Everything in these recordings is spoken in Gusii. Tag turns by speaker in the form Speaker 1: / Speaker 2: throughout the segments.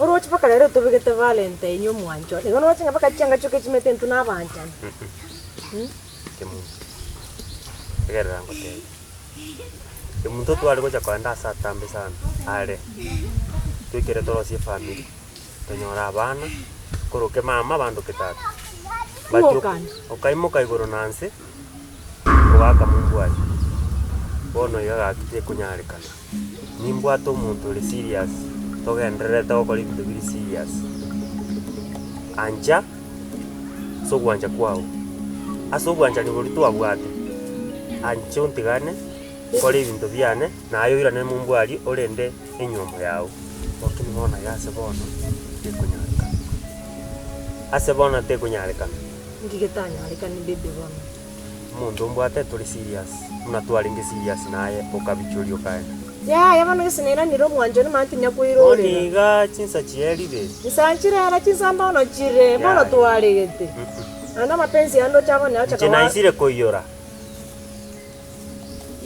Speaker 1: Oroche mpaka rero tobegete Valentine omwanchwa, igo noroche ng'a mpaka chianga chioka echimete intwe na abanchani.
Speaker 2: Kemunto, egerera ngotebie, kemunto tware gocha kogenda ase atambe sana, are, toikere torosie efamiri, tonyore abana, koroke mama abandoke tata. But
Speaker 1: Ng'okani.
Speaker 2: okaimoka igoro na nse, ogaka mombwari, bono iga gaki tekonyarekana. Nimbwate omonto ore serious, togendererete gokora ebinto bire serious. Ancha ase ogwancha kwago, ase obwanchani boria twabwate, ancha ontigane, nkore ebinto biane, naye oirane mombwari orende enyiomo yago. Lakini bono iga ase bono, tekonyarekana, ase bono tekonyarekana.
Speaker 1: Inki getanyarekane baby bono?
Speaker 2: Omonto ombwate tore serious buna twarenge serious naye okabichoria okaenda.
Speaker 1: Yaya bono gese nairanire omwanchani mani
Speaker 2: Bono
Speaker 1: tinyakoirorera.
Speaker 2: iga chinsa chierire.
Speaker 1: Nsa nchire ara chinsa mbono chire bono
Speaker 2: Yaya.
Speaker 1: twaregete. Naende amapenzi aya ndoche abone acha
Speaker 2: Inche
Speaker 1: kawa.
Speaker 2: naisire koiyora.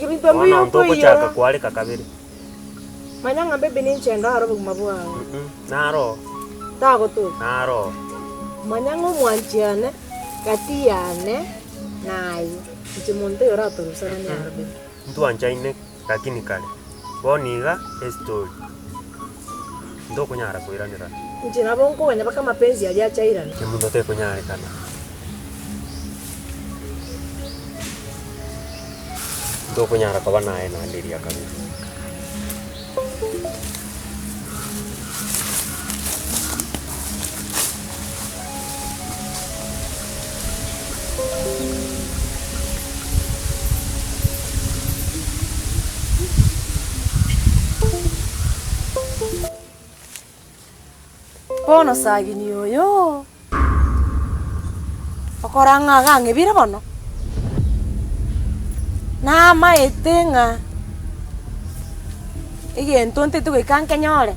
Speaker 1: Ebinto mbuya
Speaker 2: Bono ntogochaka
Speaker 1: okoiyora.
Speaker 2: kwareka kabere.
Speaker 1: Manya ng'a baby ninche ndare obogima bwao.
Speaker 2: Naro.
Speaker 1: Tagotoka.
Speaker 2: Naro.
Speaker 1: Manya ng'a omwanchi one gati yane naye, inche monto oyo oratorusanie aro baby.
Speaker 2: Ntwanchaine lakini kare. Bono iga estory. Ntokonyara koiranerana.
Speaker 1: Inche nabo nkoganya mpaka amapenzi aria ache airane.
Speaker 2: Emonto tekonyarekana. Ntokonyara koba naye naende eria kabere.
Speaker 1: Bono Sagini oyo okora ng'a iga ang'ebire bono, namaete ng'a egento ntete goika nkenyore,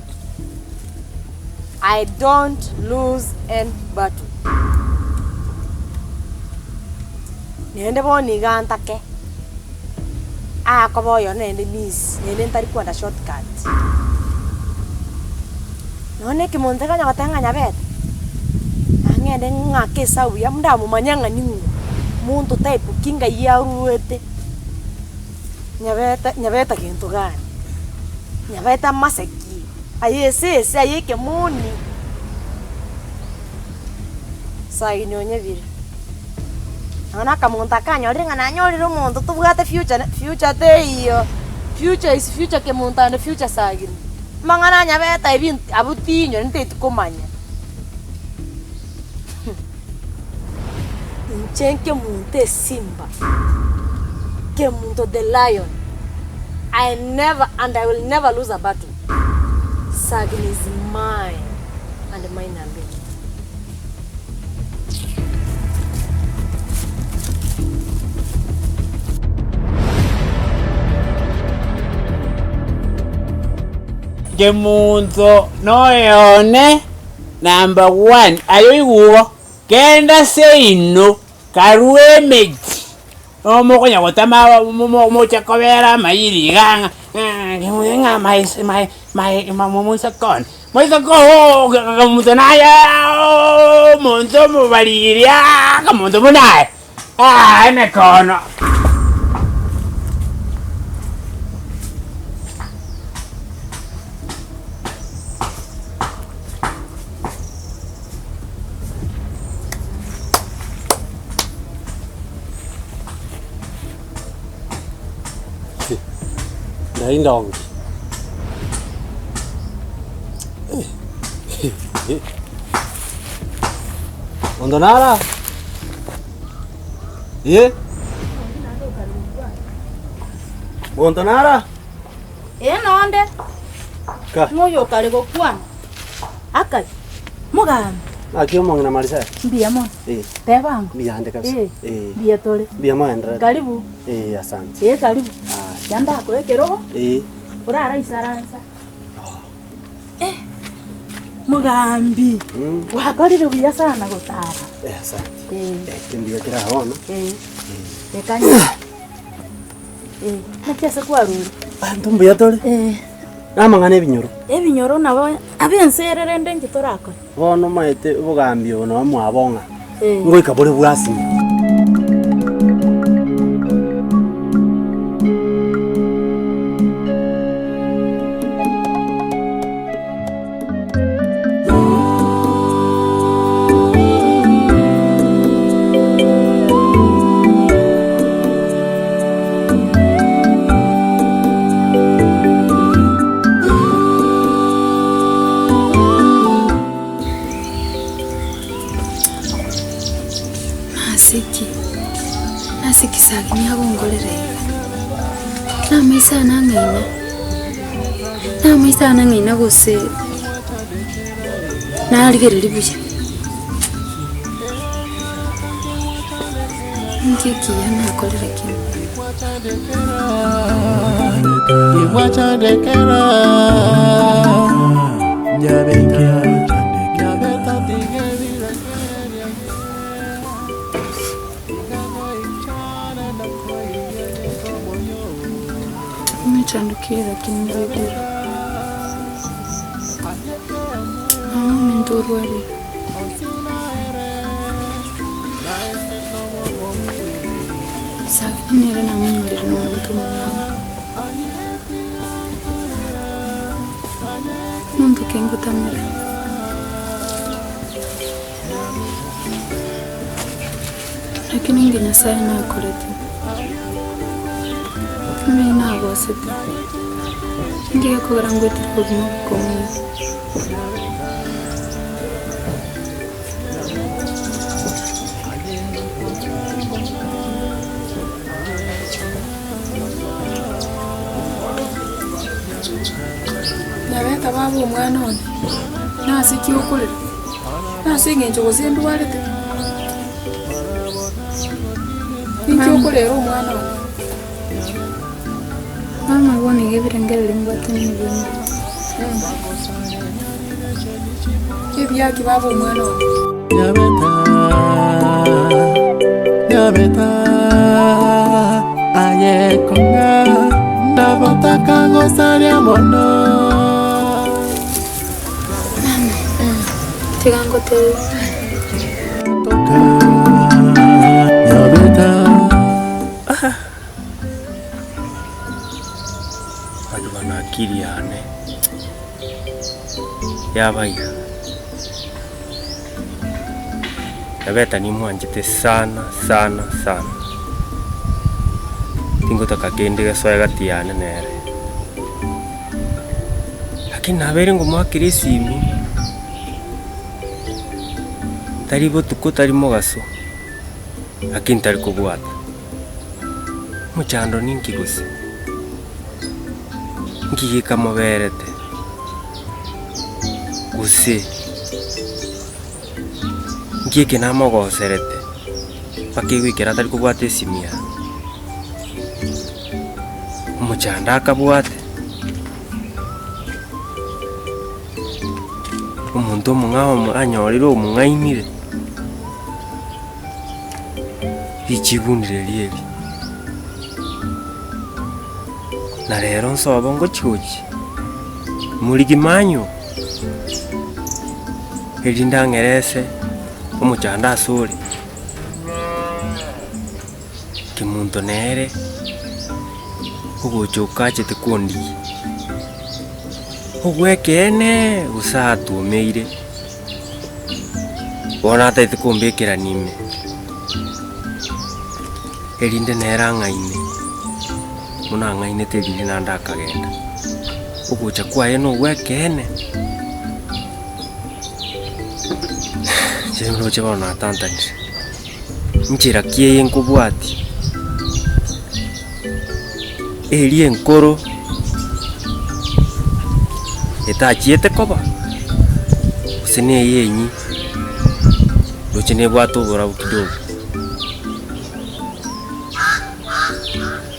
Speaker 1: I don't lose any battle. Naende bono iga ntake, akoba oyo naende miss, naende ntari kwenda short cut. Nonya na ekemonto ekanya goteba ng'a nyabete, nang'ende ng'ake esabu buya ndamomanye ng'a ning'o, monto type ki ng'ai aruete, nyabete nyabete gento gani, nyabete amaseki, aye esese, aye ekemoni, saini onyebire. Nonya na akamonto akanyorire ng'a nanyorire omonto tobwate future future teiyo, future is future kemonto and future sagini. Amang'ana anyabete ebinto abwo tinyori ntaeti komanya. Inche nkemonto esimba, kemonto the lion, I never and I will never lose a battle, Sagini is mine and mine alone.
Speaker 3: Kemunto noyone number one aye oigwe igo, kenda seino karue emechie nomokonya gotama moche kobera amairi iga ng'a ng'a my my my moiseke one. Moiseke oo omonto naye omonto omobariri omonto buna aye emekono.
Speaker 4: Ndai ndonge. Monto nara? Eh? Monto nara?
Speaker 5: Ee nonde,
Speaker 4: Ka.
Speaker 5: ng'a oyo okare gokwana, Akai, mogambi.
Speaker 4: Naki omong'ina Marisaya?
Speaker 5: Mbuya mono.
Speaker 4: Eh.
Speaker 5: Teba ango.
Speaker 4: Mbuya ande kabisa.
Speaker 5: Eh.
Speaker 4: Eh.
Speaker 5: Mbuya tore.
Speaker 4: Mbuya moenderete.
Speaker 5: Karibu.
Speaker 4: Eh, asante.
Speaker 5: Ee karibu.
Speaker 4: Aya.
Speaker 5: Tiga ndakoe ekerogo.
Speaker 4: Eh.
Speaker 5: Oraraisaransa. Eh, mogambi.
Speaker 4: Mm.
Speaker 5: Gwakorire buya sana gotara.
Speaker 4: Eh, asante.
Speaker 5: Eh.
Speaker 4: Eh, mbuya kera bono.
Speaker 5: Eh. Reka nywe. Eh, naki ase kwarure?
Speaker 4: Abanto mbuya tore.
Speaker 5: Eh.
Speaker 4: Namang'ana ebinyoro.
Speaker 5: Ebinyoro nabo abe ense ere rende inche torakore.
Speaker 4: Bono omanyete obogambi obo nabo mwabong'a,
Speaker 5: Eh.
Speaker 4: ngoika bore bwasinywa.
Speaker 6: Nase ki? Nase ki Sagini agongorera iga? Namaiso ane ang'aina, namaiso ane ang'aina gose narigereria buya. Ninki ekiya nakorire kende? Emechando ki lakini ndoigure. Mama ominto orwarire. Sagini nere namonyorire nomonto omong'ao. Monto ki ngotamera. Lakini inge Nyasaye nakorete. Mbuya nagosete. Inki gekogera ngoetire obogima obokong'u iga.
Speaker 7: Nyabeta baba omwana one, nase ki okorera? Nase eng'encho gose ndwarete? Ninki okorera omwana one?
Speaker 6: Mama bono iga ebirengererio mbwate nebinge.
Speaker 7: Ebiaki baba omwana one.
Speaker 8: Nyabeta, nyabeta, aye konga, ndabotaka gosaria mono.
Speaker 6: Mama, tiga ngotebie.
Speaker 8: Toka, nyabeta.
Speaker 2: Barua na akili yane yabaiga. Nyabeta nimwanchete sana sana sana. Tingotaka kende gesoe gati yane nere. Lakini nabeire ngomoakera esimi, tari botuko tari mogaso, lakini tari kobwata. Omochando ninki gose? Nki gekamoberete? Gose nki eke namogoserete mpaka egoikera atari kobwata esimi yane? Omochando akabwate, omonto omong'ao omo anyorire omong'ainire, richibu ndire eri. Na rero nsobo ngochi-gochi, morigimanyo, erinde ang'erese omochando asore. Kemonto nere ogocha okachete kondigia, ogwekeene gose atuomeire, bono atagete kombekerania ime, erinde nere ang'aine. Buna ang'ainete riria naende akagenda. Ogocha kwaye nogw'ekeene. Inche nroche bono natantanire, nchera ki eye nkobwatia? Eria enkoro etachiete koba, gose na eye enyia roche nebwate oborabu kidogo.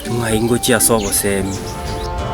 Speaker 2: Ng'ai ngochia ase obosemi.